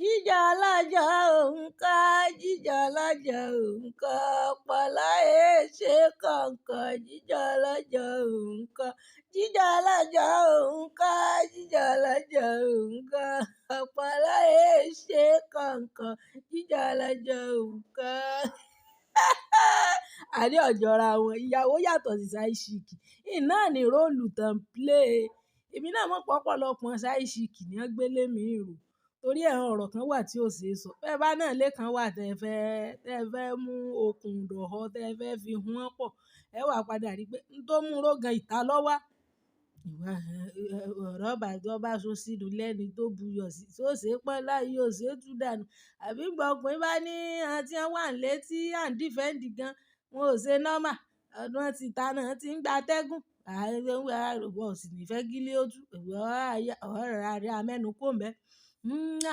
Jíjọ lọ́jọ́ òun kọ́, jíjọ lọ́jọ́ òun kọ́, ọ̀pọ̀lọ́ èé ṣe kọ̀ǹkọ̀, jíjọ lọ́jọ́ òun kọ́, jíjọ lọ́jọ́ òun kọ́, jíjọ lọ́jọ́ òun kọ́, ọ̀pọ̀lọ́ èé ṣe kọ̀ǹkọ̀, jíjọ lọ́jọ́ òun kọ́. Àní ọ̀jọ̀ra wọn, ìyàwó yàtọ̀ sí side chick. Iná ni role tán play. Èmi náà mọ̀ pé ọ̀pọ̀lọpọ̀ side chick ni wọ́n gbé lé mi rò. Torí ẹ̀ ọ̀rọ̀ kan wà tí ò ṣe é sọ. Bẹ́ẹ̀ bá náà ilé kan wà tí ẹ fẹ́ mú okùn dọ̀họ́, tí ẹ fẹ́ fi hun wọ́n pọ̀, ẹ wà padà rí pé n tó mú ró gan ìta lọ́ wá. Ọ̀rọ̀ bá tó bá so sínú lẹ́ni tó buyọ̀ sí, tó ṣe pọ́n láyé, ò ṣe tú dànù. Àbí ìgbà ọkùnrin bá ní àwọn tí wọ́n wà nílé tí à ń defend gan, wọn ò ṣe normal. Ọdún tí ìta náà tí ń gba atẹ́gùn. Ìwọ ò sì ní fẹ́ kí ilé ó tú. Ìwọ á rọra rí amẹ́nu kúrò ńbẹ̀.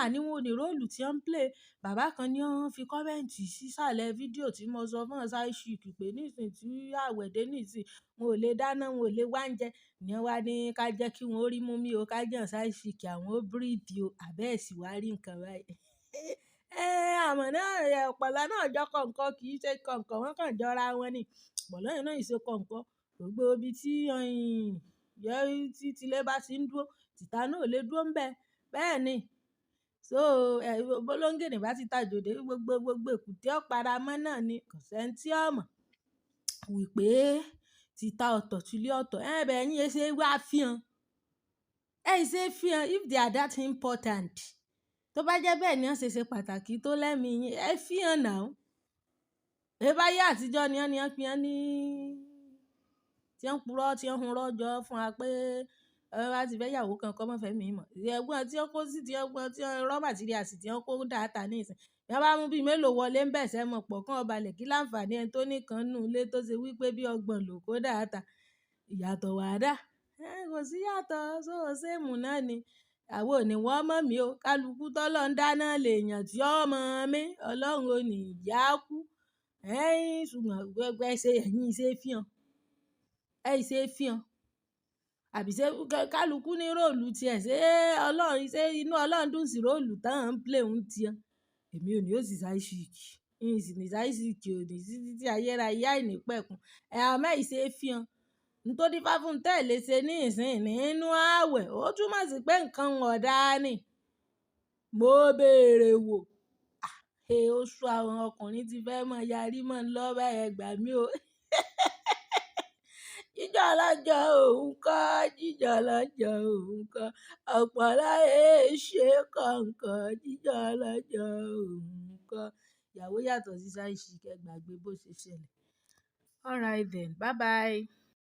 Àní wọn ò ní role tí wọ́n ń play. Bàbá kan ní wọ́n fi comment sí sàlẹ̀ fídíò tí mo sọ fún side chick pé níìsín tí àwẹ̀ dé níìsín, wọn ò lè dáná, wọn ò lè wá oúnjẹ. Ní wọ́n wá ní ká jẹ́ kí wọ́n rí mú mi o, ká jẹ́ side chick àwọn ó breathe o, àbẹ́ ẹ̀ sì wá rí nǹkan báyìí. Àmọ́ náà, ọ̀pọ̀lọ́ náà jọ kọ̀ǹkọ̀ kì í ṣe kọ̀ǹkọ̀, wọ́n kàn jọra wọn ni. Ọ̀pọ̀lọ́ yẹn náà ì ṣe kọ̀ǹkọ̀. Gbogbo ibi tí tí tilé bá ti ń dúró, tìta náà ò lè dúró ń bẹ. Bẹ́ẹ̀ ni. So, bólóńgìní bá ti tajò dé, gbogbo, gbogbo èkúté ó para mọ́ náà ni. Kò sí ẹni tí ó mọ̀ wípé tìta ọ̀tọ̀, tilé ọ̀tọ̀. Bẹ́ẹ̀ ẹ̀yin ẹ ṣe wá fihàn. Ẹ ṣe fihàn if they are that important. Tó bá jẹ́ bẹ́ẹ̀ ni wọ́n ṣe pàtàkì tó lẹ́mi yín, ẹ fihàn now. Ṣé báyé àtijọ́ ni wọ́n ní wọ́n fi hàn ní tí wọ́n ń purọ́, tí wọ́n ń hunrọ́ jọ fún wa pé ẹ bá ti fẹ́ ìyàwó kan kọ́ mọ́ fẹ́ mi mọ̀. Ẹ̀gbọ́n tí wọ́n kó sí, tí wọ́n, tí wọ́n raw materials tí wọ́n kó data ní ìsìn. Bí wọ́n bá mú bí mélòó wọlé ń bẹ̀ sẹ́ mọ̀ pọ̀ kán balẹ̀ kí láǹfààní ẹni tó ní kan nínú ilé tó ṣe wípé bí ọgbọ̀n ló kó data. Ìyàtọ̀ wà dá. Kò sí yàtọ̀, so same náà ni. Àwa ò ní wọ́n mọ̀ mí o. Kálukú tó lọ ń dáná lè yàn tí ó mọ̀ mí. Ọlọ́run ò ní yá kú. Ṣùgbọ́n gbogbo ẹ ṣe ẹ̀yin ṣe fihàn. Ẹ ṣe fihàn. Àbí ṣé kálukú ní role tí ẹ ṣé Ọlọ́run, ṣé inú Ọlọ́run dùn sí role tán ń play ń tiẹ. Èmi ò ní ó sì side chick. N sì ní side chick ò ní sí títí ayérayé àìnípẹ̀kun. Àmọ́ ẹ ṣe fihàn. N tó dífá fún tẹ́ lè ṣe ní ìsìn nínú ààwẹ̀, ó túmọ̀ sí pé nǹkan ò dáa ni. Mo béèrè wò. Oṣù àwọn ọkùnrin tí fẹ́ mọ yarí mọ́ ń lọ bá ẹ gbà mí o. Jíjọ lọ́jọ́ òun kọ́, jíjọ lọ́jọ́ òun kọ́, ọ̀pọ̀lọ́ èé ṣe kọ̀ǹkọ̀, jíjọ lọ́jọ́ òun kọ́. Ìyàwó yàtọ̀ sí side chick, ẹ gbàgbé bó ṣe ṣẹlẹ̀. Alright then, bye bye.